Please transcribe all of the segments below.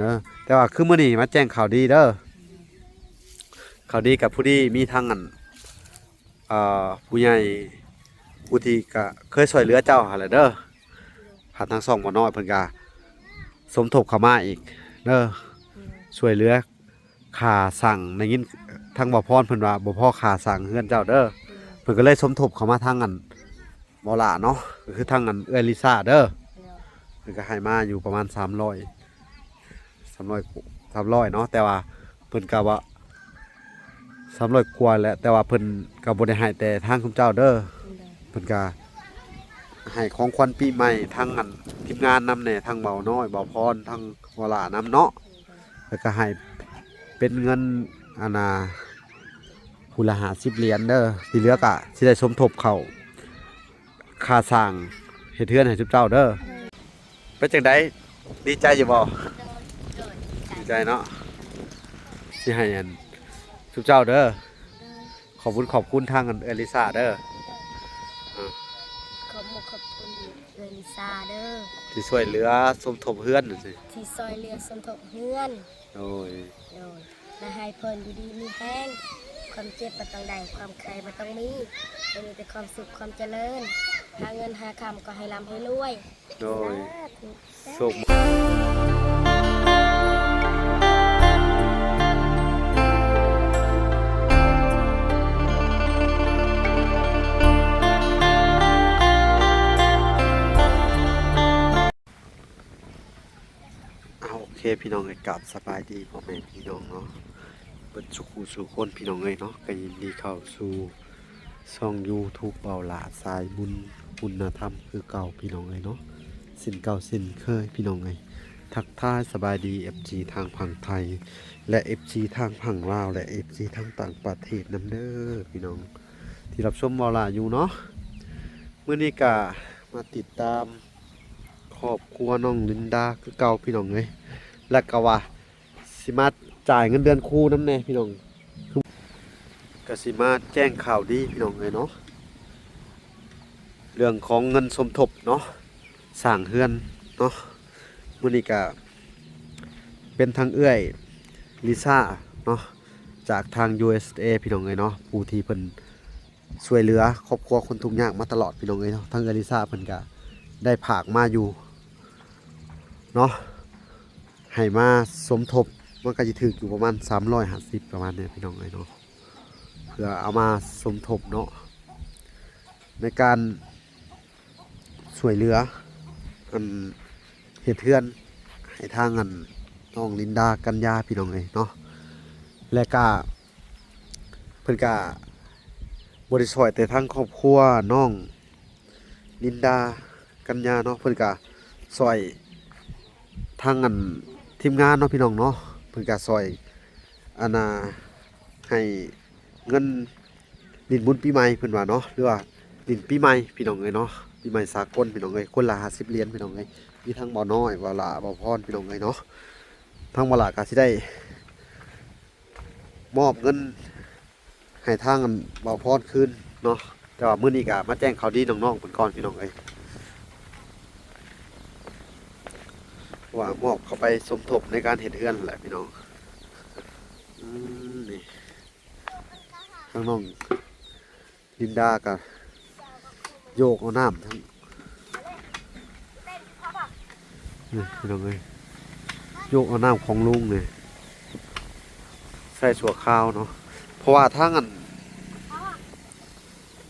ເດີ. ແຕ່ວ່າຄືມື້ນີ້ມາແຈ້ງຂ່າວດີເດີ. ຂ່າວດີກໍພໍດີມີທາງອັນ ເອີ ຜູ້ໃຫຍ່ຜູ້ທີ່ກະເຄີຍຊ່ວຍເຫຼືອເຈົ້າຫັ້ນແຫຼະເດີ. ຜ່ານທາງຊ່ອງບໍ່ນ້ອຍເພິ່ນກະສົມທົບເຂົ້າມາອີກເດີ ຊ່ວຍເຫຼືອຄ່າສ້າງ. ໄດ້ຍິນທາງບໍ່ພອນເພິ່ນວ່າບໍ່ພໍຄ່າສ້າງເຮືອນເຈົ້າເດີ ເພິ່ນກໍເລີຍສົມທົບເຂົ້າມາທາງອັນ ບໍ່ຫຼ້າເນາະ ກໍຄືທາງອັນເອື້ອຍລິຊາເດີ ເພິ່ນກໍໃຫ້ມາຢູ່ປະມານສາມຮ້ອຍ ສາມຮ້ອຍ ສາມຮ້ອຍເນາະ. ແຕ່ວ່າເພິ່ນກໍວ່າສາມຮ້ອຍກວ່າແຫຼະ ແຕ່ວ່າເພິ່ນກໍບໍ່ໄດ້ໃຫ້ແຕ່ທາງຊຸມເຈົ້າເດີ ເພິ່ນກໍໃຫ້ຂອງຂວັນປີໃໝ່ທາງອັນທີມງານນຳແດ່ ທາງເບົານ້ອຍ ເບົາພອນ ທາງບໍ່ຫຼ້ານຳເນາະ ແລ້ວກໍໃຫ້ເປັນເງິນອັນນ່າ ຜູ້ລະຫ້າສິບຫຼຽນເດີ ທີ່ເຫຼືອກະຊິໄດ້ສົມທົບເຂົ້າຄ່າສ້າງເຮັດເຮືອນໃຫ້ຊຸມເຈົ້າເດີ. ເປັນຈັ່ງໃດ ດີໃຈຢູ່ບໍ່? ດີໃຈເນາະ ຊິໃຫ້ອັນຊຸມເຈົ້າເດີ ຂອບບຸນຂອບຄຸນທາງອັນເອື້ອຍລິຊາເດີ. ຂອບມຸກຂອບຄຸນເອື້ອຍລິຊາເດີ ທີ່ຊ່ວຍເຫຼືອສົມທົບເຮືອນ ທີ່ຊ່ວຍເຫຼືອສົມທົບເຮືອນ. ໂດຍ ໂດຍ ແລະ ໃຫ້ເພິ່ນຢູ່ດີມີແຮງ ຄວາມເຈັບບໍ່ຕ້ອງໄດ້ ຄວາມໄຂ້ບໍ່ຕ້ອງມີ ໃຫ້ມີແຕ່ຄວາມສຸກຄວາມຈະເລີນ ຫາເງິນຫາຄຳກໍໃຫ້ລ່ຳໃຫ້ລວຍ. ໂດຍ ສາທຸ ໂຊກ. ເອົາ ໂອເຄ ພີ່ນ້ອງເອີຍ ກາບສະບາຍດີພໍ່ແມ່ພີ່ນ້ອງເນາະ ເບິດສູ່ຄູ່ສູ່ຄົນ ພີ່ນ້ອງເອີຍເນາະ. ກໍຍິນດີເຂົ້າສູ່ຊ່ອງຢູທູບເບົາຫຼ້າສາຍບຸນຄຸນນະທຳຄືເກົ່າ ພີ່ນ້ອງເອີຍເນາະ ເຊັ່ນເກົ່າເຊັ່ນເຄີຍ ພີ່ນ້ອງເອີຍ. ທັກທາຍສະບາຍດີ ເອັຟຊີ ທາງຝັ່ງໄທ ແລະ ເອັຟຊີ ທາງຝັ່ງລາວ ແລະ ເອັຟຊີ ທາງຕ່າງປະເທດນຳເດີ ພີ່ນ້ອງທີ່ຮັບຊົມເບົາຫຼ້າຢູ່ເນາະ. ມື້ນີ້ກະມາຕິດຕາມ ຄອບຄົວນ້ອງລິນດາຄືເກົ່າ ພີ່ນ້ອງເອີຍ ແລ້ວກໍວ່າຊິມາຈ່າຍເງິນເດືອນຄູນຳແດ່ ພີ່ນ້ອງ. ກໍຊິມາແຈ້ງຂ່າວດີ ພີ່ນ້ອງເອີຍເນາະ ເລື່ອງຂອງເງິນສົມທົບເນາະ ສ້າງເຮືອນເນາະ. ມື້ນີ້ກໍເປັນທາງເອື້ອຍລິຊາເນາະ ຈາກທາງ ຢູເອັສເອ ພີ່ນ້ອງເອີຍເນາະ ຜູ້ທີ່ເພິ່ນ ຊ່ວຍເຫຼືອຄອບຄົວຄົນທຸກຍາກມາຕະຫຼອດ ພີ່ນ້ອງເອີຍເນາະ. ທາງເອື້ອຍລິຊາເພິ່ນກະໄດ້ຝາກມາຢູ່ເນາະ ໃຫ້ມາສົມທົບ ມັນກະຊິຖືກຢູ່ປະມານສາມຮ້ອຍຫ້າສິບ ປະມານນີ້ ພີ່ນ້ອງເອີຍເນາະ ເພື່ອເອົາມາສົມທົບເນາະ ໃນການ ຊ່ວຍເຫຼືອອັນເຮັດເຮືອນໃຫ້ທາງອັນນ້ອງລິນດາ ກັນຍາ ພີ່ນ້ອງເອີຍເນາະ. ແລະກະເພິ່ນກະບໍ່ໄດ້ຊ່ອຍແຕ່ທາງຄອບຄົວນ້ອງລິນດາ ກັນຍາເນາະ ເພິ່ນກະຊ່ອຍທາງອັນທີມງານເນາະ ພີ່ນ້ອງເນາະ. ເພິ່ນກະຊ່ອຍອັນນ່າໃຫ້ ເງິນຫຼິ້ນບຸນປີໃໝ່ເພິ່ນວ່າເນາະ ຫຼືວ່າຫຼິ້ນປີໃໝ່ພີ່ນ້ອງເອີຍເນາະ ປີໃໝ່ສາກົນພີ່ນ້ອງເອີຍ ຄົນລະຫ້າສິບຫຼຽນພີ່ນ້ອງເອີຍ. ມີທັງເບົານ້ອຍ ເບົາຫຼ້າ ເບົາພອນພີ່ນ້ອງເອີຍເນາະ ທາງເບົາຫຼ້າກໍຊິໄດ້ມອບເງິນໃຫ້ທາງອັນເບົາພອນຄືນເນາະ. ແຕ່ວ່າມື້ນີ້ກໍມາແຈ້ງຂ່າວດີນ້ອງໆເພິ່ນກ່ອນພີ່ນ້ອງເອີຍ ວ່າມອບເຂົ້າໄປສົມທົບໃນການເຮັດເຮືອນແຫຼະພີ່ນ້ອງ. ອືມ ນີ້ ທາງນ້ອງລິນດາກໍໂຍກເອົານ້ຳທັງ ນີ້ພີ່ນ້ອງເອີຍ ໂຍກເອົານ້ຳຂອງລຸງນີ້ໃຊ້ຊົ່ວຄາວເນາະ ເພາະວ່າທາງອັນ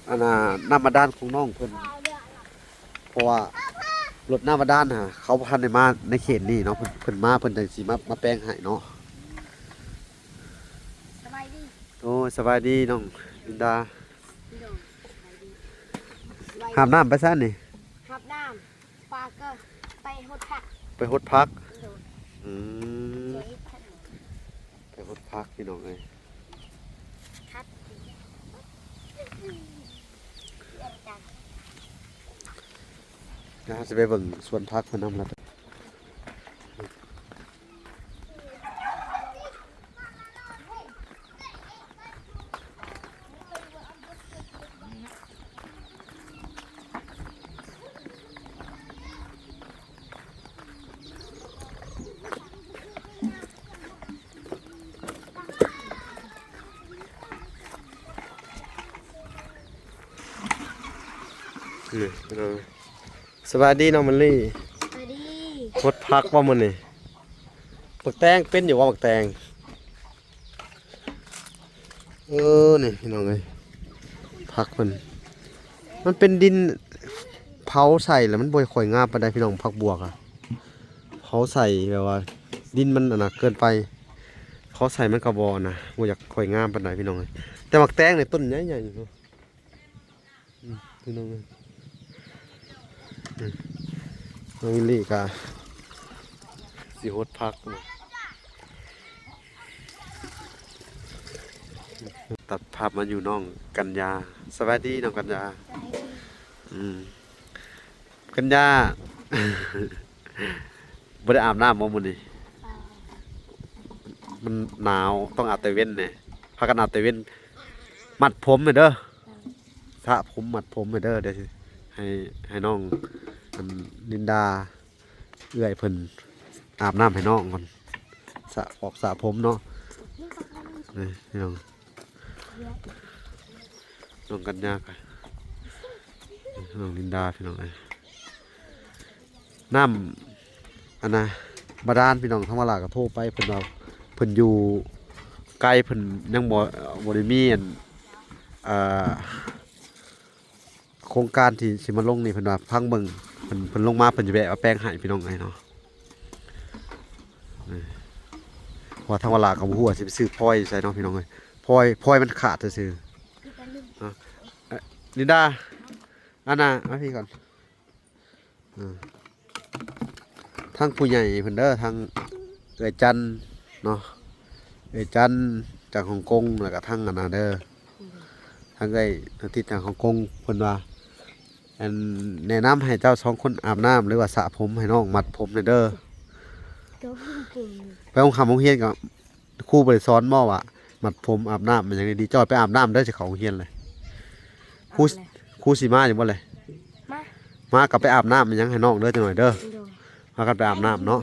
ອັນນ່າ ນ້ຳບາດານຂອງນ້ອງເພິ່ນ ເພາະວ່າລົດນ້ຳບາດານຫາ ເຂົາບໍ່ທັນໄດ້ມາໃນເຂດນີ້ເນາະ ເພິ່ນ ເພິ່ນມາເພິ່ນຈັ່ງຊິມາ ມາແປງໃຫ້ເນາະ. ສະບາຍດີ ໂອ້ຍ ສະບາຍດີນ້ອງລິນດາ ໂດຍ ສະບາຍດີ ສະບາຍດີ ຫາບນ້ຳໄປໃສນີ້ ຫາບນ້ຳ ປາກໍໄປຫົດຜັກ ໄປຫົດຜັກ ໂດຍ ອືມ ໄປຫົດຜັກພີ່ນ້ອງເອີຍ ດຽວເຮົາຊິໄປເບິ່ງສວນຜັກເພິ່ນນຳລະ. ນີ້ພີ່ນ້ອງ ສະບາຍດີນ້ອງມະລີ. ສະບາຍດີ. ຫົດຜັກບໍ່ມື້ນີ້? ໝາກແຕງເປັນຢູ່ບໍ່ ໝາກແຕງ? ເອີ ນີ້ພີ່ນ້ອງເອີຍ ຜັກເພິ່ນ ມັນເປັນດິນເຜົາໃສ່ແລ້ວມັນບໍ່ຄ່ອຍງາມປານໃດພີ່ນ້ອງ. ຜັກບວກອະ ເຜົາໃສ່ແບບວ່າດິນມັນອັນນະເກີນໄປ ເຜົາໃສ່ມັນກໍບໍ່ອັນນະ ບໍ່ຢາກຄ່ອຍງາມປານໃດພີ່ນ້ອງເອີຍ. ແຕ່ໝາກແຕງນີ້ຕົ້ນໃຫຍ່ໆຢູ່. ອືມ ພີ່ນ້ອງເອີຍ ອືມ ນ້ອງວິລລີກະຊິຫົດຜັກ ຕັດພາບມາຢູ່ນ້ອງກັນຍາ. ສະບາຍດີນ້ອງກັນຍາ. ອືມ ກັນຍາ ບໍ່ໄດ້ອາບນ້ຳບໍ່ມື້ນີ້? ມັນໜາວ ຕ້ອງອາບແຕ່ເວັນແດ່. ພາກັນອາບແຕ່ເວັນ. ມັດຜົມໃຫ້ເດີ ສະຜົມ ມັດຜົມໃຫ້ເດີ. ດຽວຊິໃຫ້ ໃຫ້ນ້ອງອັນລິນດາ ເອື້ອຍເພິ່ນອາບນ້ຳໃຫ້ນ້ອງກ່ອນ ສະ ອອກສະຜົມເນາະ. ນີ້ພີ່ນ້ອງ ນ້ອງກັນຍາ ນ້ອງລິນດາ ພີ່ນ້ອງເອີຍ. ນ້ຳອັນນະບາດານພີ່ນ້ອງ ທາງວາລາກໍໂທໄປ ເພິ່ນວ່າເພິ່ນຢູ່ໄກ ເພິ່ນຍັງບໍ່ ບໍ່ໄດ້ມີອັນ ເອີ ໂຄງການທີ່ຊິມາລົງນີ້ ເພິ່ນວ່າຟັງເບິ່ງ ເພິ່ນ ເພິ່ນລົງມາ ເພິ່ນຈະແວະເອົາແປງໃຫ້ພີ່ນ້ອງເອີຍເນາະ. ເອີ ເພາະວ່າທາງວາລາກໍບໍ່ຮູ້ວ່າຊິໄປຊື້ພອຍຢູ່ໃສເນາະພີ່ນ້ອງເອີຍ. ພອຍ ພອຍມັນຂາດຊື່ໆເນາະ. ເອີ ລິນດາ ອັນນະ ມາພີ້ກ່ອນ. ເອີ ທາງຜູ້ໃຫຍ່ເພິ່ນເດີ ທາງເອື້ອຍຈັນເນາະ ເອື້ອຍຈັນຈາກຮົງກົງ ແລ້ວກະທາງອັນນະເດີ ທາງເອື້ອຍອາທິດຈາກຮົງກົງ ເພິ່ນວ່າ ອັນ ແນະນຳໃຫ້ເຈົ້າສອງຄົນອາບນ້ຳ ຫຼືວ່າສະຜົມໃຫ້ນ້ອງ ມັດຜົມແດ່ເດີ. ໄປໂຮງຄຳໂຮງຮຽນກໍ ຄູບໍ່ໄດ້ສອນບໍ່ວ່າມັດຜົມອາບນ້ຳ ມັນຫຍັງດີໆ? ເຈົ້າໄປອາບນ້ຳເດີ ຊິເຂົ້າໂຮງຮຽນແລ້ວ. ຄູ ຄູຊິມາຢູ່ບໍ່ແລະ? ມາ ມາກໍໄປອາບນ້ຳ ມັນຫຍັງໃຫ້ນ້ອງເດີ ຈັກໜ້ອຍເດີ. ໂດຍ ພາກັນໄປອາບນ້ຳເນາະ.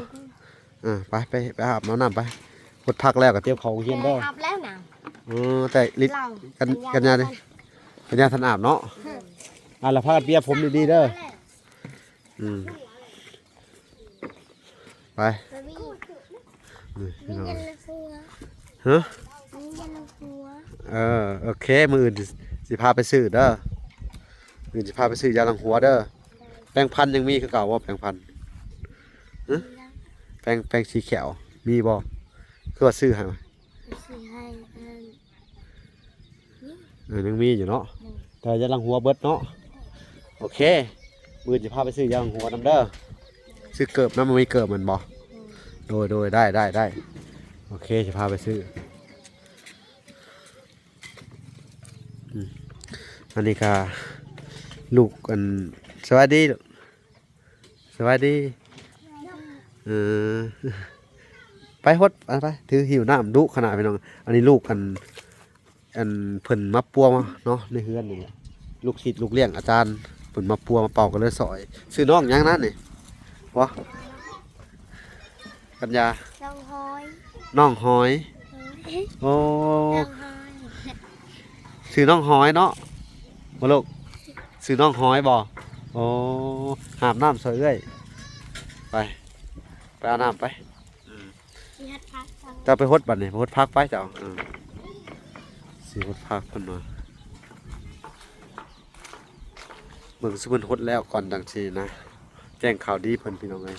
ເອີ ໄປ ໄປ ໄປອາບນ້ຳໄປ. ຫົດຜັກແລ້ວກໍຕຽມເຂົ້າໂຮງຮຽນເດີ. ອາບແລ້ວນະ. ເອີ ແຕ່ລິ ກັນ ກັນຍາເດ້ ກັນຍາທັນອາບເນາະ. ອືມ ອ່າ ແລ້ວພາກັນປຽມຜົມດີໆເດີ. ອືມ ໄປ ນີ້ພີ່ນ້ອງ. ຮະ? ເອີ ໂອເຄ ມື້ອື່ນຊິ ຊິພາໄປຊື້ເດີ ມື້ອື່ນຊິພາໄປຊື້ຢາລ້າງຫົວເດີ. ແປງພັນຍັງມີຄືເກົ່າບໍ່ ແປງພັນ? ຮະ? ແປງ ແປງສີຂຽວມີບໍ່? ຄືວ່າຊື້ໃຫ້ ຊື້ໃຫ້ ເອີ ຍັງມີຢູ່ເນາະ. ອືມ ແຕ່ວ່າຢາລ້າງຫົວເບິດເນາະ. ໂອເຄ ມື້ອື່ນຊິພາໄປຊື້ຢາລ້າງຫົວນຳເດີ. ຊື້ເກີບນຳ ມີເກີບແມ່ນບໍ່? ອືມ ໂດຍ ໂດຍ ໄດ້ ໄດ້ ໄດ້. ໂອເຄ ຊິພາໄປຊື້. ອືມ ອັນນີ້ກະລູກ ອັນ ສະບາຍດີລູກ. ສະບາຍດີ. ເອີ ໄປຫົດ ໄປ ໄປ ຖືຫິ້ວນ້ຳດຸຂະໜາດພີ່ນ້ອງ. ອັນນີ້ລູກ ອັນ ອັນເພິ່ນມາປົວເນາະ ໃນເຮືອນນີ້ແຫຼະ ລູກສິດລູກລ້ຽງອາຈານ ເພິ່ນມາປົວມາເປົ່າກໍເລີຍຊ່ອຍ. ຊື່ນ້ອງຫຍັງນະນີ້? ບໍ່ ກັນຍາ ນ້ອງຫອຍ ນ້ອງຫອຍ. ໂອ້ ນ້ອງຫອຍ ຊື່ນ້ອງຫອຍເນາະ ບໍ່ລູກ? ຊື່ນ້ອງຫອຍບໍ່? ໂອ້ ຫາບນ້ຳຊ່ອຍເອື້ອຍ ໄປ ໄປອາບນ້ຳໄປ. ອືມ ຊິຮັດຜັກເຈົ້າ ເຈົ້າໄປຫົດບັດນີ້ ໄປຫົດຜັກໄປເຈົ້າ. ເອີ ຊິຫົດຜັກເພິ່ນວ່າ ເບິ່ງຊຸມເພິ່ນຫົດແລ້ວກ່ອນຈັ່ງຊີ້ນະ ແຈ້ງຂ່າວດີເພິ່ນ ພີ່ນ້ອງເອີຍ.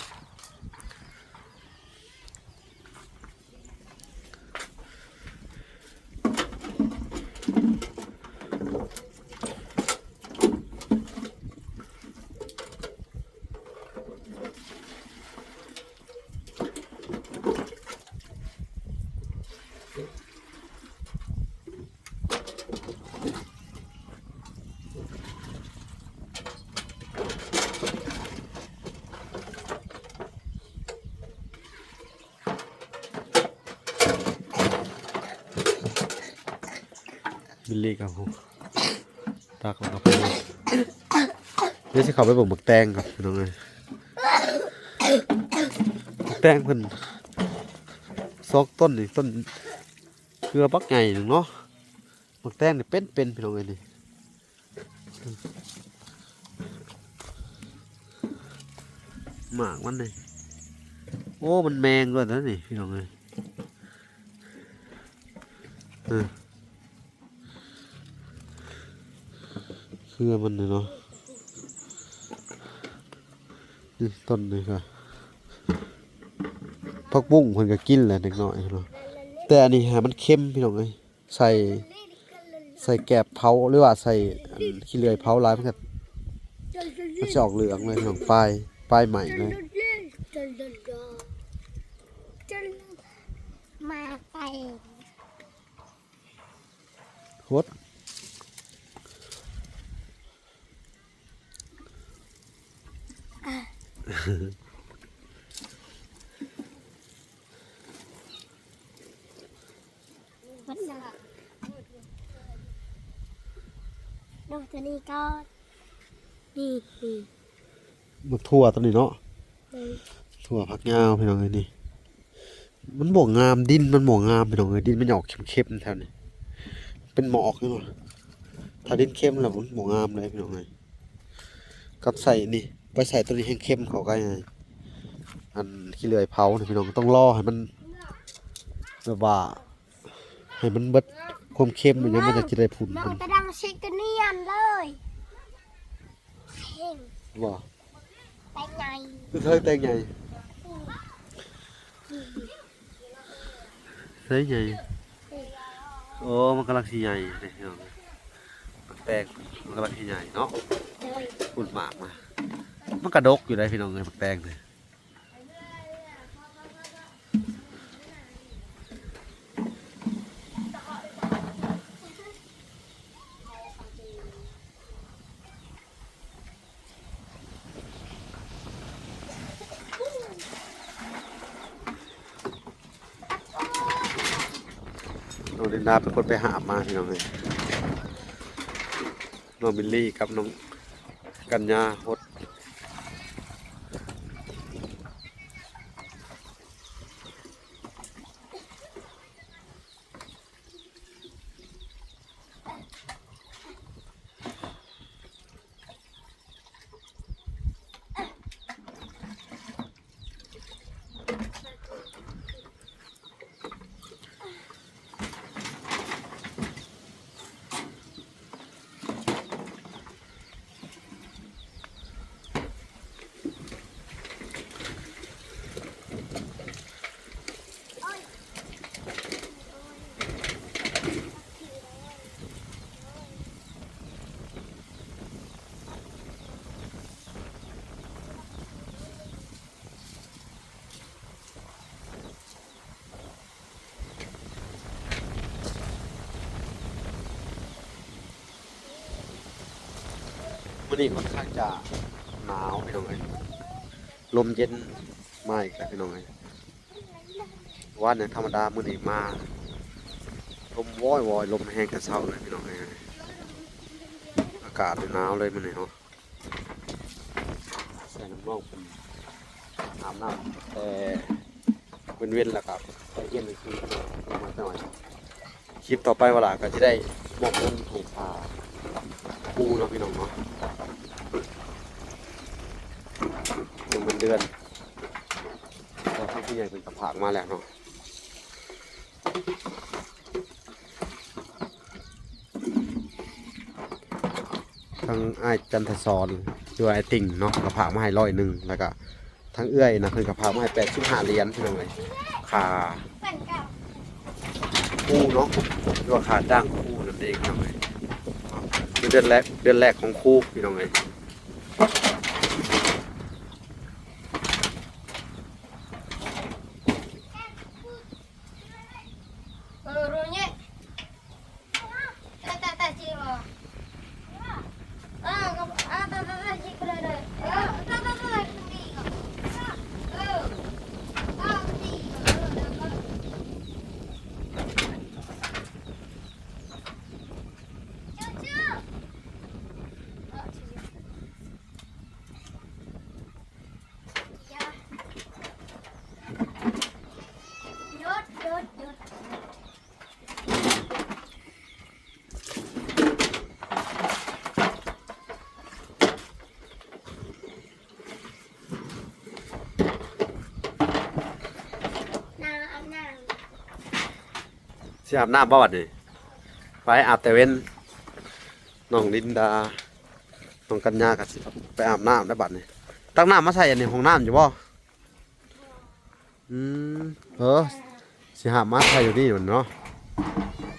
ບິລລີກໍ ຕັກແລ້ວກໍໄປ ດຽວຊິເຂົ້າໄປເບິ່ງໝາກແຕງກ່ອນ ພີ່ນ້ອງເອີຍ. ໝາກແຕງເພິ່ນ ສອງຕົ້ນນີ້ ຕົ້ນເຄືອບັກໃຫຍ່ໜຶ່ງເນາະ. ໝາກແຕງນີ້ເປັນໆ ພີ່ນ້ອງເອີຍນີ້. ໝາກມັນນີ້ ໂອ້ ມັນແມງດ້ວຍນະນີ້ ພີ່ນ້ອງເອີຍ ເອີ ເຄືອມັນນີ້ເນາະ ນີ້ຕົ້ນນີ້ກະ ຜັກບຸ້ງເພິ່ນກະກິນແຫຼະເດັກນ້ອຍເນາະ ແຕ່ອັນນີ້ຫາມັນເຄັມ ພີ່ນ້ອງເອີຍ. ໃສ່ ໃສ່ແກບເຜົາ ຫຼືວ່າໃສ່ອັນຂີ້ເລື່ອຍເຜົາຫຼາຍ ມັນກະ ມັນຊິອອກເຫຼືອງເລີຍພີ່ນ້ອງ ປາຍ ປາຍໄໝ້ເລີຍ ມາໄປຫົດ ເບິດແລ້ວ ດູໂຕນີ້ກ່ອນ ນີ້ ນີ້ ໝາກຖົ່ວໂຕນີ້ເນາະ ໂດຍ ຖົ່ວຜັກຍາວ ພີ່ນ້ອງເອີຍ ນີ້ ມັນບໍ່ງາມ ດິນມັນບໍ່ງາມ ພີ່ນ້ອງເອີຍ ດິນມັນອອກເຄັມໆ ແຖວນີ້ ເປັນໝອກຢູ່ ຖ້າດິນເຄັມແລ້ວມັນບໍ່ງາມເລີຍ ພີ່ນ້ອງເອີຍ ກັບໃສ່ນີ້ ໄປໃສ່ໂຕນີ້ແຮງເຄັມເຂົ້າໄປ ອັນຂີ້ເລື່ອຍເຜົານີ້ ພີ່ນ້ອງ ຕ້ອງລໍໃຫ້ມັນ ແບບວ່າ ໃຫ້ມັນເບິດຄວາມເຄັມ ມັນຍັງ ມັນຈັ່ງຊິໄດ້ຜົນ ນ້ອງ ມັນ ຕະດັງຊິກະນຽນເລີຍ ບໍ່ ແຕງໃຫຍ່ ຄືເທິງແຕງໃຫຍ່ ອືມ ໃສ່ໃຫຍ່ ໂອ້ ມັນກຳລັງຊິໃຫຍ່ເດ້ພີ່ນ້ອງ ໝາກແຕງມັນກຳລັງຊິໃຫຍ່ເນາະ ໂດຍ ພຸ້ນໝາກມາ ມັນກະດົກຢູ່ໃດ໋ພີ່ນ້ອງເອີຍ ໝາກແຕງນີ້. ນ້ອງລິນດາເປັນຄົນໄປຫາມມາ ພີ່ນ້ອງເອີຍ ນ້ອງບິນລີກັບນ້ອງກັນຍາຫົດ. ມື້ນີ້ຂ້ອນຂ້າງຈະໜາວ ພີ່ນ້ອງເອີຍ ລົມເຢັນມາອີກແລ້ວ ພີ່ນ້ອງເອີຍ ວານນີ້ທຳມະດາ ມື້ນີ້ມາລົມວອຍໆ ລົມແຮງແຕ່ເຊົ້າເລີຍ ພີ່ນ້ອງເອີຍ ອາກາດໜາວເລີຍມື້ນີ້ເນາະ. ໃສ່ນ້ຳນ້ອງເພິ່ນອາບນ້ຳແຕ່ເວັນໆ ແລ້ວກໍໄປຮຽນໜັງສືມາໜ້ອຍ. ຄລິບຕໍ່ໄປວ່າຫຼ້າກໍຊິໄດ້ມອບເງິນໃຫ້ຄ່າຄູເນາະ ພີ່ນ້ອງເນາະ ເງິນເດືອນ ເພາະທາງຜູ້ໃຫຍ່ເພິ່ນກໍຝາກມາແລ້ວເນາະ. ທາງອ້າຍຈັນທະສອນ ຫຼືວ່າອ້າຍຕິ່ງເນາະ ກໍຝາກມາໃຫ້ຮ້ອຍໜຶ່ງ ແລ້ວກໍທາງເອື້ອຍນະ ເພິ່ນກໍຝາກມາໃຫ້ແປດສິບຫ້າຫຼຽນ ພີ່ນ້ອງເອີຍ ຄ່າຄູເນາະ ຫຼືວ່າຄ່າຈ້າງຄູນັ້ນເອງ ພີ່ນ້ອງເອີຍ ເປັນເດືອນແລກ ເດືອນແລກຂອງຄູ ພີ່ນ້ອງເອີຍ. ເ ຊິອາບນ້ຳບໍ່ບັດນີ້? ໄປອາບແຕ່ເວັນ. ນ້ອງລິນດາ ນ້ອງກັນຍາກໍຊິໄປອາບນ້ຳແລ້ວບັດນີ້. ຕັກນ້ຳມາໃສ່ອັນນີ້ ຫ້ອງນ້ຳຢູ່ບໍ່? ອືມ ເອີ ຊິຫາບມາໃສ່ຢູ່ນີ້ມັນເນາະ.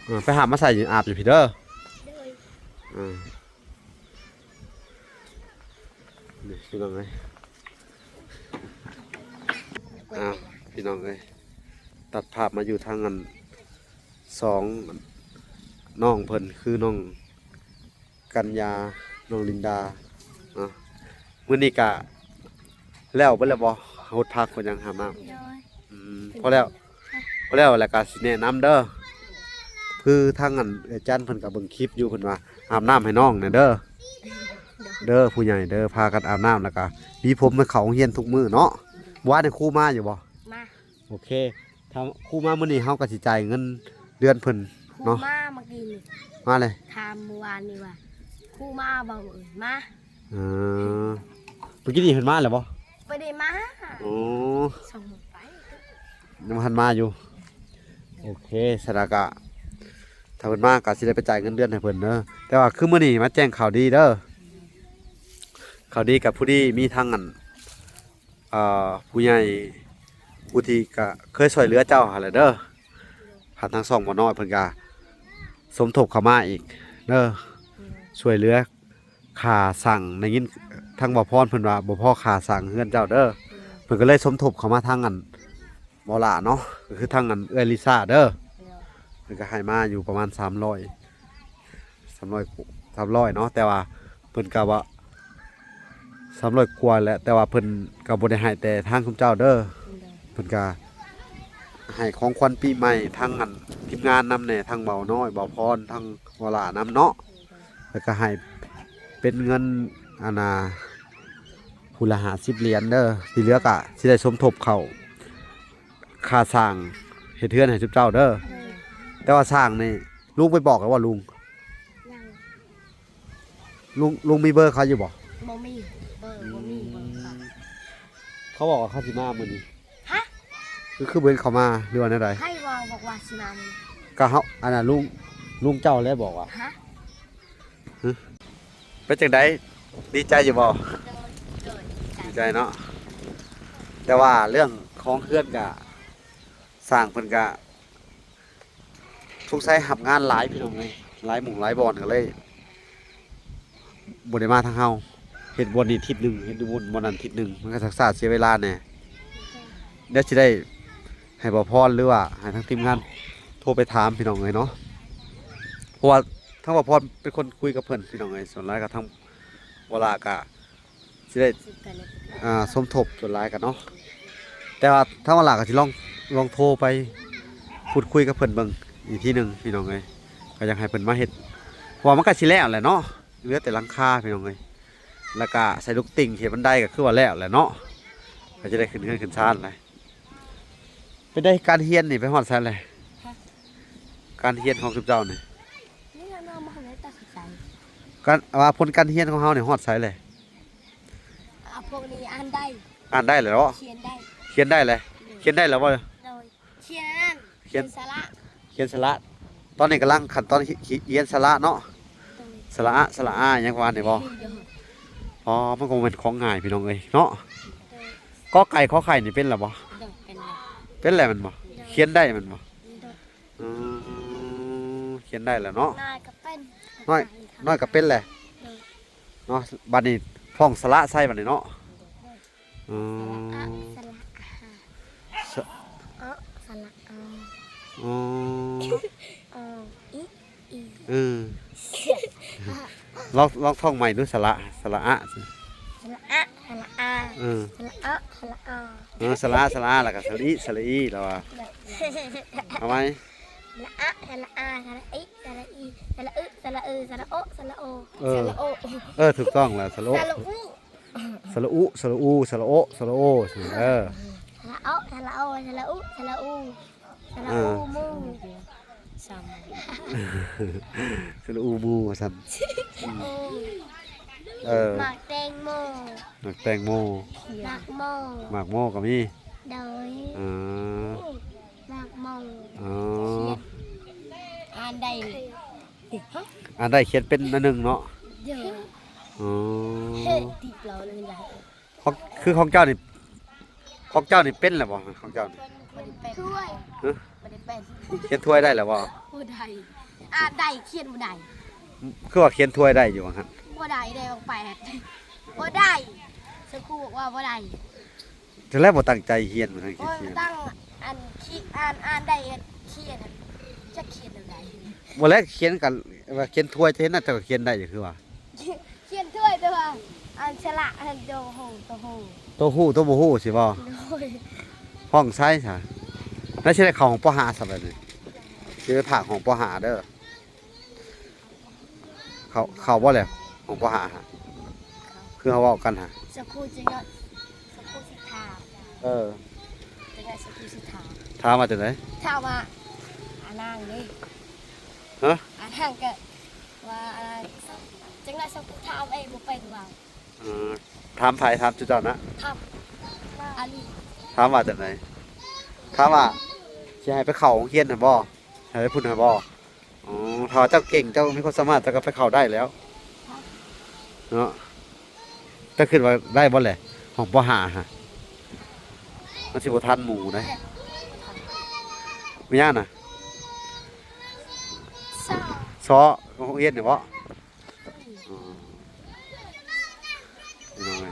ເອີ ໄປຫາບມາໃສ່ ອາບຢູ່ພີ້ເດີ. ເອີ ນີ້ພີ່ນ້ອງເອີຍ ອ້າວ ພີ່ນ້ອງເອີຍ ຕັດພາບມາຢູ່ທາງອັນສອງນ້ອງເພິ່ນ ຄືນ້ອງກັນຍາ ນ້ອງລິນດາເນາະ. ມື້ນີ້ກະແລ້ວເບິດແລ້ວບໍ່ ຫົດຜັກ ເພິ່ນຍັງຫາບນ້ຳ? ໂດຍ ອືມ ພໍແລ້ວ ພໍແລ້ວ ແລ້ວກະຊິແນະນຳເດີ ຄືທາງອັນເອື້ອຍຈັນເພິ່ນກະເບິ່ງຄລິບຢູ່ ເພິ່ນວ່າອາບນ້ຳໃຫ້ນ້ອງແດ່ເດີ ເດີ ຜູ້ໃຫຍ່ເດີ ພາກັນອາບນ້ຳ ແລ້ວກະມີຜົມໃຫ້ເຂົ້າໂຮງຮຽນທຸກມື້ເນາະ. ວານນີ້ຄູມາຢູ່ບໍ່? ມາ ໂອເຄ ຖ້າຄູມາມື້ນີ້ ເຮົາກໍຊິຈ່າຍເງິນເດືອນເພິ່ນເນາະ. ຄູມາເມື່ອກີ້ນີ້ ມາເລີຍ ຖາມມື້ວານນີ້ວ່າຄູມາບໍ່? ເອີ ມາ. ເອີ ເມື່ອກີ້ນີ້ເພິ່ນມາແລ້ວບໍ່? ບໍ່ໄດ້ມາ. ໂອ້ ສອງໂມງໄປ ຍັງບໍ່ທັນມາຢູ່. ໂອເຄ ສະນັ້ນກະ ຖ້າເພິ່ນມາກະຊິໄດ້ໄປຈ່າຍເງິນເດືອນໃຫ້ເພິ່ນເດີ. ແຕ່ວ່າຄືມື້ນີ້ມາແຈ້ງຂ່າວດີເດີ ຂ່າວດີກະພໍດີມີທັງອັນ ເອີ ຜູ້ໃຫຍ່ຜູ້ທີ່ກະເຄີຍຊ່ວຍເຫຼືອເຈົ້າຫັ້ນແຫຼະເດີ ຜ່ານທາງຊ່ອງບໍ່ນ້ອຍ ເພິ່ນກະສົມທົບເຂົ້າມາອີກເດີ ຊ່ວຍເຫຼືອຄ່າສ້າງ. ໄດ້ຍິນທາງບໍ່ພອນເພິ່ນວ່າບໍ່ພໍຄ່າສ້າງເຮືອນເຈົ້າເດີ ເພິ່ນກໍເລີຍສົມທົບເຂົ້າມາທາງອັນບໍ່ຫຼ້າເນາະ ກໍຄືທາງອັນເອື້ອຍລິຊາເດີ ເພິ່ນກໍໃຫ້ມາຢູ່ປະມານສາມຮ້ອຍ ສາມຮ້ອຍ ສາມຮ້ອຍເນາະ. ແຕ່ວ່າເພິ່ນກໍວ່າສາມຮ້ອຍກວ່າແຫຼະ ແຕ່ວ່າເພິ່ນກໍບໍ່ໄດ້ໃຫ້ແຕ່ທາງຊຸມເຈົ້າເດີ ໂດຍ ເພິ່ນກໍໃຫ້ຂອງຂວັນປີໃໝ່ທັງອັນທີມງານນຳແດ່ ທັງເບົານ້ອຍ ເບົາພອນ ທັງວາລານຳເນາະ ໂດຍ ແລ້ວກໍໃຫ້ເປັນເງິນອັນນ່າ ຜູ້ລະຫ້າສິບຫຼຽນເດີ ທີ່ເຫຼືອກໍຊິໄດ້ສົມທົບເຂົ້າ ຄ່າສ້າງເຮັດເຮືອນໃຫ້ຊຸມເຈົ້າເດີ ໂດຍ ແຕ່ວ່າສ້າງນີ້ລຸງໄປບອກແລ້ວບໍ່ລຸງ? ຍັງ ລຸງ ລຸງມີເບີເຂົາຢູ່ບໍ່? ບໍ່ມີ ເບີບໍ່ມີ ອືມ ເບີເຂົາ ເຂົາບອກວ່າເຂົາຊິມາມື້ນີ້ ຮະ? ຄື ຄືບໍ່ເຫັນເຂົາມາ ຫຼືວ່າແນວໃດ? ໃຜເວົ້າ ບອກວ່າຊິມາມື້ນີ້? ກໍເຮົາ ອັນນ່າ ລຸງ ລຸງເຈົ້າແຫຼະບອກວ່າ ຮະ? ເປັນຈັ່ງໃດ ດີໃຈຢູ່ບໍ່? ໂດຍ ໂດຍ ດີໃຈ ດີໃຈເນາະ ແຕ່ວ່າເລື່ອງຂອງເຮືອນກະ ຊ່າງເພິ່ນກະສົງໄສຮັບງານຫຼາຍ ພີ່ນ້ອງເອີຍ ຫຼາຍໝ່ອງຫຼາຍບ່ອນ ກໍເລີຍບໍ່ໄດ້ມາທາງເຮົາ ເຮັດບ່ອນນີ້ທິດໜຶ່ງ ເຮັດຢູ່ບ່ອນ ບ່ອນນັ້ນທິດໜຶ່ງ ມັນກໍຊັກຊ້າເສຍເວລາແດ່. ດຽວຊິໄດ້ໃຫ້ບ່າວພອນ ຫຼືວ່າໃຫ້ທາງທີມງານໂທໄປຖາມ ພີ່ນ້ອງເອີຍເນາະ ເພາະວ່າທາງບ່າວພອນເປັນຄົນຄຸຍກັບເພິ່ນ ພີ່ນ້ອງເອີຍ. ສ່ວນຫຼາຍກໍທາງບໍ່ຫຼ້າກໍຊິໄດ້ ສົມທົບ ອ່າ ສົມທົບສ່ວນຫຼາຍກັນເນາະ ແຕ່ວ່າທາງບໍ່ຫຼ້າກໍຊິລອງ ລອງໂທໄປພູດຄຸຍກັບເພິ່ນເບິ່ງອີກທີໜຶ່ງ ພີ່ນ້ອງເອີຍ. ກໍຢາກໃຫ້ເພິ່ນມາເຮັດ ເພາະວ່າມັນກໍຊິແລ້ວແຫຼະເນາະ ເຫຼືອແຕ່ຫຼັງຄາ ພີ່ນ້ອງເອີຍ ແລ້ວກໍໃສ່ລູກຕິ່ງ ເຮັດບັນໄດ ກໍຄືວ່າແລ້ວແຫຼະເນາະ ກໍຈະໄດ້ຂຶ້ນເຮືອນຂຶ້ນຊານແຫຼະ. ເປັນໃດ ການຮຽນນີ້ໄປຮອດໃສແລ້ວ? ຮະ? ການຮຽນຂອງຊຸມເຈົ້ານີ້ ນີ້ລະເນາະ ບໍ່ທັນໄດ້ຕັດສິນໃຈ ການ ວ່າຜົນການຮຽນຂອງເຮົານີ້ຮອດໃສແລ້ວ? ອາ ພວກນີ້ອ່ານໄດ້ ອ່ານໄດ້ແລ້ວເນາະ ຂຽນໄດ້ ຂຽນໄດ້ແລ້ວ ໂດຍ ຂຽນໄດ້ແລ້ວບໍ່? ໂດຍ ຂຽນອັນນັ້ນ ຂຽນ ຂຽນສະຫຼະ ຂຽນສະຫຼະ ຕອນນີ້ກຳລັງຂັ້ນຕອນ ຂ- ຂ- ຂຽນສະຫຼະເນາະ ໂດຍ ສະຫຼະອະ ສະຫຼະອາ ຫຍັງປະມານນີ້ບໍ່? ໂດຍ ອໍ ມັນກໍບໍ່ແມ່ນຂອງງ່າຍ ພີ່ນ້ອງເອີຍເນາະ ໂດຍ ກໍໄກ່ ຂໍໄຂ່ນີ້ເປັນແລ້ວບໍ່? ໂດຍ ເປັນແລ້ວ ເປັນແລ້ວແມ່ນບໍ່? ໂດຍ ຂຽນໄດ້ແມ່ນບໍ່? ໂດຍ ອືມ ຂຽນໄດ້ແລ້ວເນາະ ນ້ອຍກໍເປັນ ນ້ອຍ ນ້ອຍກໍເປັນແຫຼະ ໂດຍ ເນາະ. ບັດນີ້ພ້ອງສະຫຼະໃສ່ບັດນີ້ເນາະ ໂດຍ ອືມ ສະຫຼະອາ ສະ ອໍ ສະຫຼະອໍ ອໍ ອໍ ອີ ອີ ເອີ ລອງ ລອງທ່ອງໃໝ່ດູ ສະຫຼະ ສະຫຼະອະ ສະຫຼະອະ ສະຫຼະອາ ເອີ ສະຫຼະອໍ ສະຫຼະອໍ ເອີ ສະຫຼະອະ ສະຫຼະອາ ແລ້ວກໍສະຫຼະອີ ສະຫຼະອີ ແລ້ວວ່າ ເອົາໃໝ່ ສະຫຼະອະ ສະຫຼະອາ ສະຫຼະອີ ສະຫຼະອີ ສະຫຼະອຶ ສະຫຼະອື ສະຫຼະໂອ ສະຫຼະໂອ ເອີ ສະຫຼະໂອ ເອີ ຖືກຕ້ອງແລ້ວ ສະຫຼະໂອ ສະຫຼະອຸ ສະຫຼະອູ ສະຫຼະໂອ ສະຫຼະໂອ ເອີ ສະຫຼະໂອ ສະຫຼະໂອ ສະຫຼະອຸ ສະຫຼະອູ ສະຫຼະອູ ອ່າ ໝູ ສະຫຼະອູໝູວ່າຊັ້ນ ໂອ ເອີ ໝາກແຕງໂມ ໝາກແຕງໂມ ໝາກໂມ ໝາກໂມກໍມີ ໂດຍ ເອີ ໝາກໂມ ອໍ ຂຽນ ອ່ານໄດ້ຂຽນເປັນໜ້ອຍໜຶ່ງເນາະ. ໂດຍ. ອໍ ຂອງ ຄືຂອງເຈົ້ານີ້ ຂອງເຈົ້ານີ້ເປັນແລ້ວບໍ່? ຂອງເຈົ້ານີ້ ບໍ່ໄດ້ເປັນ ຮະ ບໍ່ໄດ້ເປັນ ຂຽນຖ້ວຍໄດ້ແລ້ວບໍ່? ບໍ່ໄດ້ ອ່ານໄດ້ ຂຽນບໍ່ໄດ້. ຄືວ່າຂຽນຖ້ວຍໄດ້ຢູ່ວ່າຊັ້ນ? ບໍ່ໄດ້ ໄດ້ອອກແປດ ບໍ່ໄດ້ ສະຄູບອກວ່າບໍ່ໄດ້. ຈັ່ງໃດບໍ່ຕັ້ງໃຈຮຽນ ບໍ່ຕັ້ງໃຈຂຽນ ຕັ້ງ ອັນ ຂຽນ ອ່ານ ອ່ານໄດ້ ຂຽນ ຈັກຂຽນແນວໃດ. ບໍ່ແລ້ວຂຽນກັນ ວ່າຂຽນຖ້ວຍ ຈະເຫັນນະ ເຈົ້າກໍຂຽນໄດ້ຢູ່ຄືວ່າ ຂຽນຖ້ວຍ ແຕ່ວ່າ ອັນ ສະຫຼະ ອັນ ໂຕໂຮ ໂຕໂຮ ໂຕຮູ້ ໂຕບໍ່ຮູ້ຊິບໍ່? ໂດຍ. ຫ້ອງໃສຊະ? ແລ້ວຊິໄດ້ເຂົ້າຫ້ອງ ປໍຫ້າ ຊະບັດນີ້ ຊິໄປພາກຫ້ອງ ປໍຫ້າ ເດີ. ເຂົ້າ ເຂົ້າບໍ່ແຫຼະ ຂອງປໍຫ້າ ຄືເຮົາເວົ້າກັນຫະ ສະຄູຈະ ສະຄູຊິຖາມ. ເອີ ຈະໄດ້ ສະຄູຊິຖາມ. ຖາມວ່າຈັ່ງໃດ? ຖາມວ່າ ອານາງເດ້ ຮະ? ອານາງກະວ່າ ອານາງ ຈັ່ງໃດ ສະຄູຖາມເອງບໍ່ເປັນວ່າ. ເອີ ຖາມໃຜ? ຖາມຈຸເຈົ້ານະ? ຖາມອາລີ. ຖາມວ່າຈັ່ງໃດ? ຖາມວ່າ ຊິໃຫ້ໄປເຂົ້າໂຮງຮຽນຫັ້ນບໍ່? ໃຫ້ໄປພຸ້ນຫັ້ນບໍ່? ອໍ ຖ້າເຈົ້າເກັ່ງ ເຈົ້າມີຄວາມສາມາດ ເຈົ້າກໍໄປເຂົ້າໄດ້ແລ້ວເນາະ. ເຈົ້າຄິດວ່າໄດ້ບໍ່ແຫຼະ ຫ້ອງ ປໍຫ້າ ຫະ? ມັນຊິບໍ່ທັນໝູ່ເດ້. ແມ່ນຫຍັງນະ? ຊ. ຊ. ໂຮງຮຽນນີ້ບໍ? ອໍ ພີ່ນ້ອງເອີຍ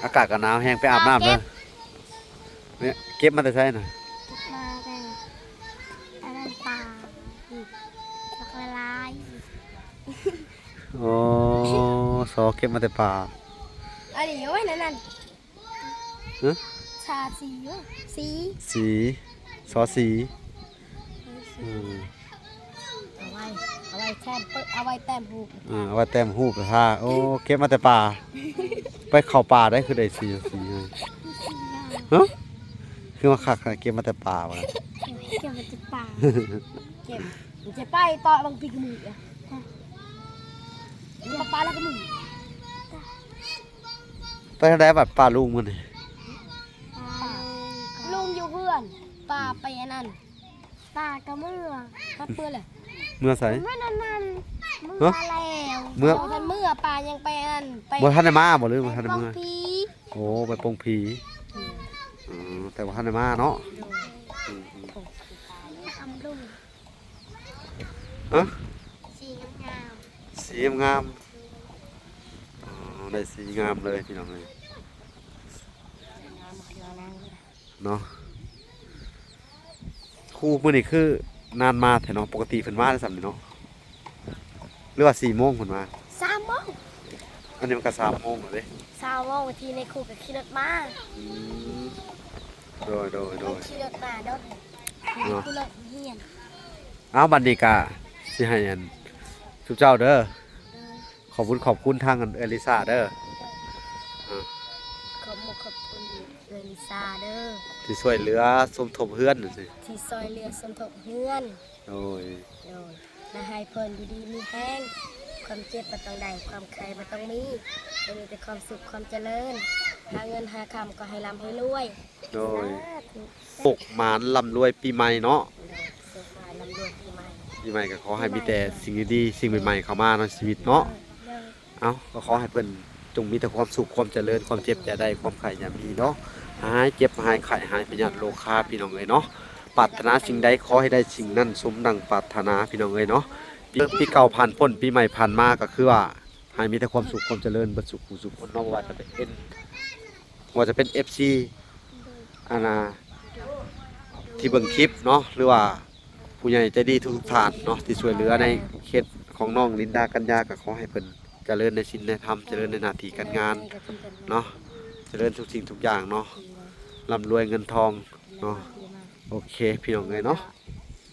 ອາກາດກໍໜາວແຮງ ໄປອາບນ້ຳເດີ. ເກັບມາແຕ່ໃສນະ? ເກັບມາແຕ່ອັນນັ້ນ ປ່າ ບັກຫຼາຍ. ໂອ້ ຊ. ເກັບມາແຕ່ປ່າ. ອັນນີ້ ໂອ້ຍ ນັ້ນ ຮະ? ຊາ ສີ ສີ ສີ ຊ. ສີ ເອີ ເອົາໄວ້ ເອົາໄວ້ແຕ້ມ ເອົາໄວ້ແຕ້ມຮູບ ເອີ ເອົາໄວ້ແຕ້ມຮູບທາ. ໂອ້ ເກັບມາແຕ່ປ່າ ໄປເຂົ້າປ່າໄດ້ ຄືໄດ້ສີ ສີ ຮະ? ຄືວ່າຄັກ ເກັບມາແຕ່ປ່າວ່າ ເກັບມາແຕ່ປ່າ ເກັບ ຈະໄປຕໍ່ບັງປີກະມື ຈະໄປແລ້ວກະມື. ໄປທາງໃດບັດ ປ້າລຸງມື້ນີ້? ລຸງຢູ່ເຮືອນ ປ້າໄປອັນນັ້ນ ປ້າກໍເມືອ ກັບເມືອແຫຼະ. ເມືອໃສ? ເມືອນັ້ນ ເມືອແລ້ວ ເມືອ ບໍ່ທັນເມືອ ປ້າຍັງໄປອັນ ໄປ ບໍ່ທັນໄດ້ມາບໍ ຫຼືບໍ່ທັນໄດ້ເມືອ? ໂອ້ ໄປປົງຜີ. ອືມ ແຕ່ບໍ່ທັນໄດ້ມາເນາະ. ອືມ ອືມ ອາ ສີງາມ ສີງາມ. ອໍ ໄດ້ສີງາມເລີຍພີ່ນ້ອງເອີຍ ເນາະ. ຄູ ມື້ນີ້ຄືນານມາແທ້ເນາະ ປົກກະຕິເພິ່ນມາແຕ່ຊ່ຳນີ້ເນາະ ຫຼືວ່າສີ່ໂມງເພິ່ນມາ? ສາມໂມງ ອັນນີ້ມັນກະສາມໂມງແລ້ວເດ້. ສາມໂມງ ບາງທີນີ້ຄູກະຂີ່ລົດມາ. ອືມ ໂດຍ ໂດຍ ໂດຍ ຂີ່ລົດມາເນາະ ເນາະ ເອົາ ບັດນີ້ກະຊິໃຫ້ອັນ ຊຸມເຈົ້າເດີ ຂອບບຸນຂອບຄຸນທາງອັນເອື້ອຍລິຊາເດີ. ຂອບມຸກຂອບຄຸນເອື້ອຍລິຊາເດີ ທີ່ຊ່ວຍເຫຼືອສົມທົບເຮືອນຈັ່ງຊີ້ ທີ່ຊ່ວຍເຫຼືອສົມທົບເຮືອນ. ໂດຍ ໂດຍ ແລະ ໃຫ້ເພິ່ນຢູ່ດີມີແຮງ ຄວາມເຈັບບໍ່ຕ້ອງໄດ້ ຄວາມໄຂ້ບໍ່ຕ້ອງມີ ໃຫ້ມີແຕ່ຄວາມສຸກຄວາມຈະເລີນ ຫາເງິນຫາຄຳກໍໃຫ້ລ່ຳໃຫ້ລວຍ. ໂດຍ ສາທຸ ໂຊກໝານລ່ຳລວຍປີໃໝ່ເນາະ. ໂດຍ ໂຊກໝານລ່ຳລວຍປີໃໝ່ ປີໃໝ່ກໍຂໍໃຫ້ມີແຕ່ສິ່ງດີໆ ສິ່ງໃໝ່ໆ ເຂົ້າມາໃນຊີວິດເນາະ. ໂດຍ ເອົ້າ ກໍຂໍໃຫ້ເພິ່ນຈົ່ງມີແຕ່ຄວາມສຸກຄວາມຈະເລີນ ຄວາມເຈັບຢ່າໄດ້ ຄວາມໄຂ້ຢ່າມີເນາະ ຫາຍເຈັບຫາຍໄຂ້ ຫາຍພະຍາດໂລຄາ ພີ່ນ້ອງເອີຍເນາະ. ປາດຖະໜາສິ່ງໃດຂໍໃຫ້ໄດ້ສິ່ງນັ້ນ ສົມດັ່ງປາດຖະໜາ ພີ່ນ້ອງເອີຍເນາະ. ປີ ປີເກົ່າຜ່ານພົ້ນ ປີໃໝ່ຜ່ານມາ ກໍຄືວ່າໃຫ້ມີແຕ່ຄວາມສຸກຄວາມຈະເລີນເບິດສູ່ຜູ້ສູ່ຄົນເນາະ ບໍ່ວ່າຈະເປັນ ບໍ່ວ່າຈະເປັນເອັຟຊີ ອັນນ່າ ທີ່ເບິ່ງຄລິບເນາະ ຫຼືວ່າຜູ້ໃຫຍ່ໃຈດີທຸກໆທ່ານເນາະ ທີ່ຊ່ວຍເຫຼືອໃນເຂດຂອງນ້ອງລິນດາ ກັນຍາ ກໍຂໍໃຫ້ເພິ່ນຈະເລີນໃນສິນໃນທຳ ຈະເລີນໃນໜ້າທີ່ການງານເນາະ ຈະເລີນທຸກສິ່ງທຸກຢ່າງເນາະ ລ່ຳລວຍເງິນທອງເນາະ. ໂອເຄ ພີ່ນ້ອງເອີຍເນາະ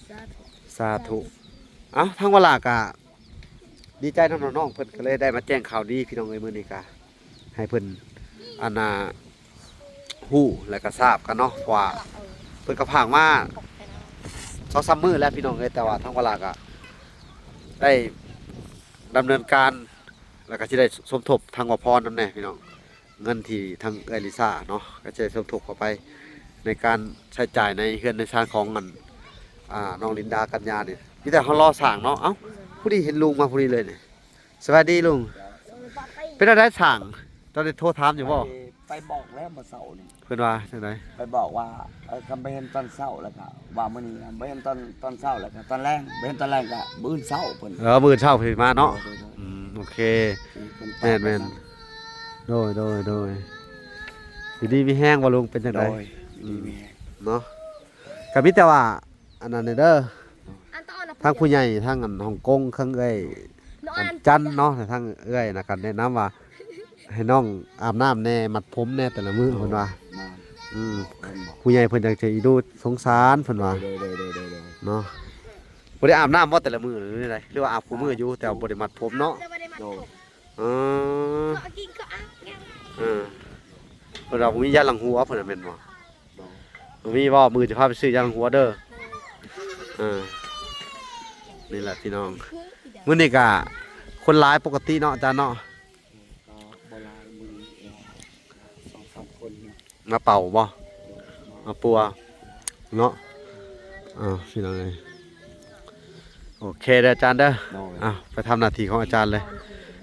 ສາທຸ ສາທຸ. ເອົ້າ ທາງວາລາກະ ດີໃຈນຳນ້ອງໆ ເພິ່ນກໍເລີຍໄດ້ມາແຈ້ງຂ່າວດີພີ່ນ້ອງເອີຍ. ມື້ນີ້ກະໃຫ້ເພິ່ນ ອັນນ່າ ຮູ້ ແລະກະຊາບກັນເນາະ ເພາະວ່າເພິ່ນກໍຜ່ານມາສອງສາມມື້ແລ້ວພີ່ນ້ອງເອີຍ ແຕ່ວ່າທາງວາລາກະໄດ້ດຳເນີນການ ແລະກະຊິໄດ້ສົມທົບທາງວາພອນນຳແດ່ພີ່ນ້ອງ. ເງິນທີ່ທາງເອື້ອຍລິຊາເນາະ ກໍຈະສົມທົບເຂົ້າໄປໃນການໃຊ້ຈ່າຍໃນເຮືອນໃນຊານຂອງອັນ ອ່າ ນ້ອງລິນດາກັນຍານີ້ ມີແຕ່ເຮົາລໍສ້າງເນາະ. ເອົ້າ ຜູ້ນີ້ເຫັນລຸງມາຜູ້ນີ້ເລີຍນີ້. ສະບາຍດີລຸງ. ເປັນແນວໃດສ້າງ ຕອນນີ້ໂທຖາມຢູ່ບໍ່? ໄປ ໄປບອກແລ້ວມື້ເຊົ້ານີ້. ເພິ່ນວ່າຈັ່ງໃດ? ໄປບອກວ່າ ເອີ ຄັນບໍ່ເຫັນຕອນເຊົ້າແລ້ວກະ ວ່າມື້ນີ້ນະ ບໍ່ເຫັນຕອນ ຕອນເຊົ້າແລ້ວກະຕອນແລງ ບໍ່ເຫັນຕອນແລງກະມື້ອື່ນເຊົ້າເພິ່ນ. ເອີ ມື້ອື່ນເຊົ້າເພິ່ນມາເນາະ. ໂດຍ ໂດຍ ອືມ ໂອເຄ ທີ່ເພິ່ນ ແມ່ນໆ ແບບນັ້ນ. ໂດຍ ໂດຍ ໂດຍ ຢູ່ດີມີແຮງບໍ່ລຸງ ເປັນຈັ່ງໃດ? ໂດຍ ຢູ່ດີມີແຮງ ອືມ ເນາະ. ກະມີແຕ່ວ່າ ອັນນັ້ນແດ່ເດີ ທາງຜູ້ໃຫຍ່ທາງອັນຮົງກົງ ທາງເອື້ອຍອັນຈັນເນາະ ທາງເອື້ອຍນະ ກະແນະນຳວ່າໃຫ້ນ້ອງອາບນ້ຳແດ່ ມັດຜົມແດ່ແຕ່ລະມື້ ເພິ່ນວ່າ. ອືມ ຜູ້ໃຫຍ່ເພິ່ນຢາກຈະອີດູສົງສານເພິ່ນວ່າ ໂດຍ ໂດຍ ເນາະ. ບໍ່ໄດ້ອາບນ້ຳບໍ່ແຕ່ລະມື້ ຫຼືໃດ ຫຼືວ່າອາບຄູ່ມື້ຢູ່ ແຕ່ວ່າບໍ່ໄດ້ມັດຜົມເນາະ. ໂດຍ ເອີ ເອີ ເພິ່ນວ່າບໍ່ມີຢາລ້າງຫົວເພິ່ນວ່າ ແມ່ນບໍ່? ບໍ່ມີບໍ່? ມື້ຈະພາໄປຊື້ຢາລ້າງຫົວເດີ. ເອີ ນີ້ແຫຼະພີ່ນ້ອງ ມື້ນີ້ກະຄົນຫຼາຍປົກກະຕິເນາະ ອາຈານເນາະ. ກະບໍ່ຫຼາຍ ມື້ນີ້ສອງສາມຄົນເນາະ ມາເປົ່າບໍ່? ມາປົວເນາະ. ເອົາ ພີ່ນ້ອງເອີຍ ໂອເຄເດີອາຈານເດີ. ໂດຍ ເອົາ ໄປທຳໜ້າທີ່ຂອງອາຈານເລີຍ.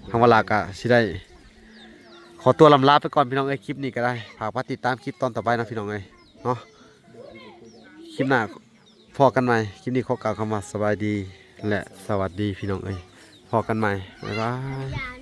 ທາງວາລາກະຊິໄດ້ຂໍຕົວລຳລາໄປກ່ອນພີ່ນ້ອງເອີຍ. ຄລິບນີ້ກະໄດ້ ຝາກມາຕິດຕາມຄລິບຕອນຕໍ່ໄປນະພີ່ນ້ອງເອີຍເນາະ. ຄລິບໜ້າພໍ້ກັນໃໝ່. ຄລິບນີ້ຂໍກ່າວຄຳວ່າສະບາຍດີ ແລະ ສະຫວັດດີພີ່ນ້ອງເອີຍ. ພໍ້ກັນໃໝ່ ບາຍບາຍ.